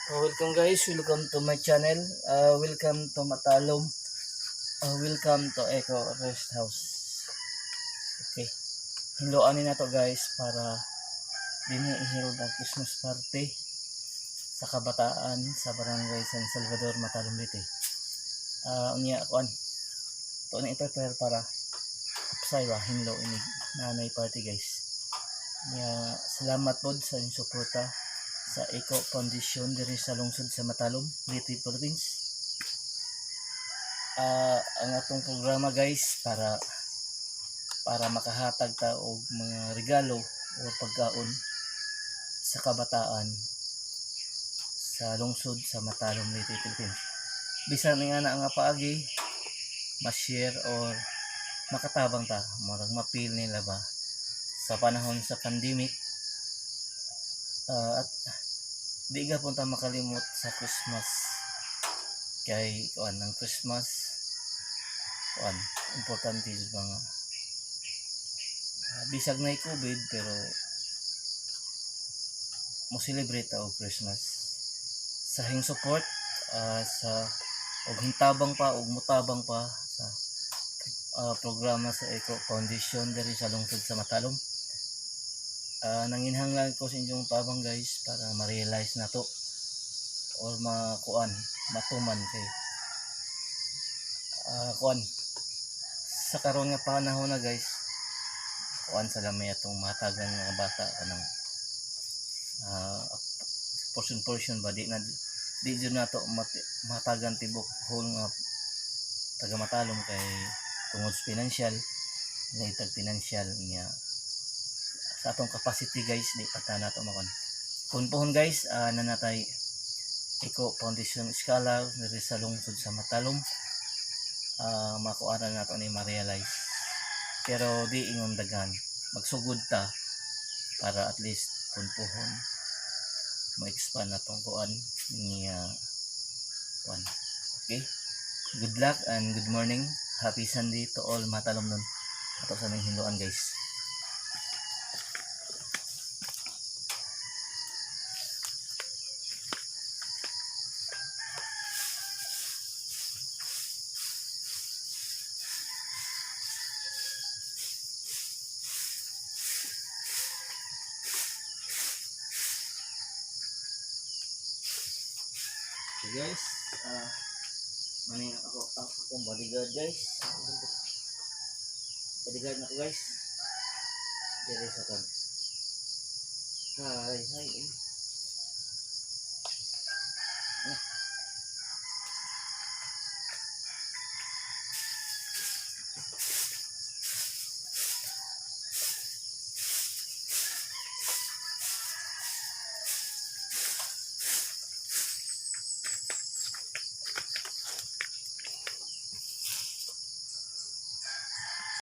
Welcome guys, welcome to my channel. Welcome to Matalom. Welcome to Eco Rest House. Okay. Hinloan ni nato, guys, para dinhi i-hold ang Christmas party sa kabataan sa Barangay San Salvador, Matalom, Leyte. Unya kuan. Ito na i-prepare para upsay ba hinlo inig nanay party, guys. Nya salamat pod sa inyong suporta sa Eco Foundation diri sa lungsod sa Matalom, Leyte, Philippines. Ang atong programa, guys, para para makahatag ta og mga regalo o pagkaon sa kabataan sa lungsod sa Matalom, Leyte, Philippines. Bisan nga na nga paagi ma-share or makatabang ta, murag ma-feel nila ba sa panahon sa pandemic, at di gapon ta makalimot sa Christmas kay kuan, ang Christmas kuan, importante jud mga bisag na COVID, pero mo celebrate ta og Christmas sa hing support, sa og hintabang pa og mutabang pa sa programa sa Eco Foundation diri sa lungsod sa Matalom. Nanginhanglan ko sa inyong tabang, guys, para ma-realize na to or makuan, matuman kay kuan, sa karon nga panahon na, guys, kuan sa lamay atong matagan mga bata kanang portion portion ba, di na di jud nato matagan tibok whole nga taga Matalom kay tungod sa financial, tag financial niya. Sa atong capacity, guys, di pa ta nato makon kun pohon, guys. Nanatay Eco Foundation Scholar diri sa lungsod sa Matalom, makuara nato ni ma-realize, pero di ingon daghan, magsugod ta para at least kun pohon mo-expand na tong kuan niya kuan. Okay, good luck and good morning. Happy Sunday to all Matalom nun. Ato sa nang hinloan, guys. Okay guys, mani ako akong bodyguard, guys. Bodyguard na ko, guys. Dire sa kan. Hi, hi.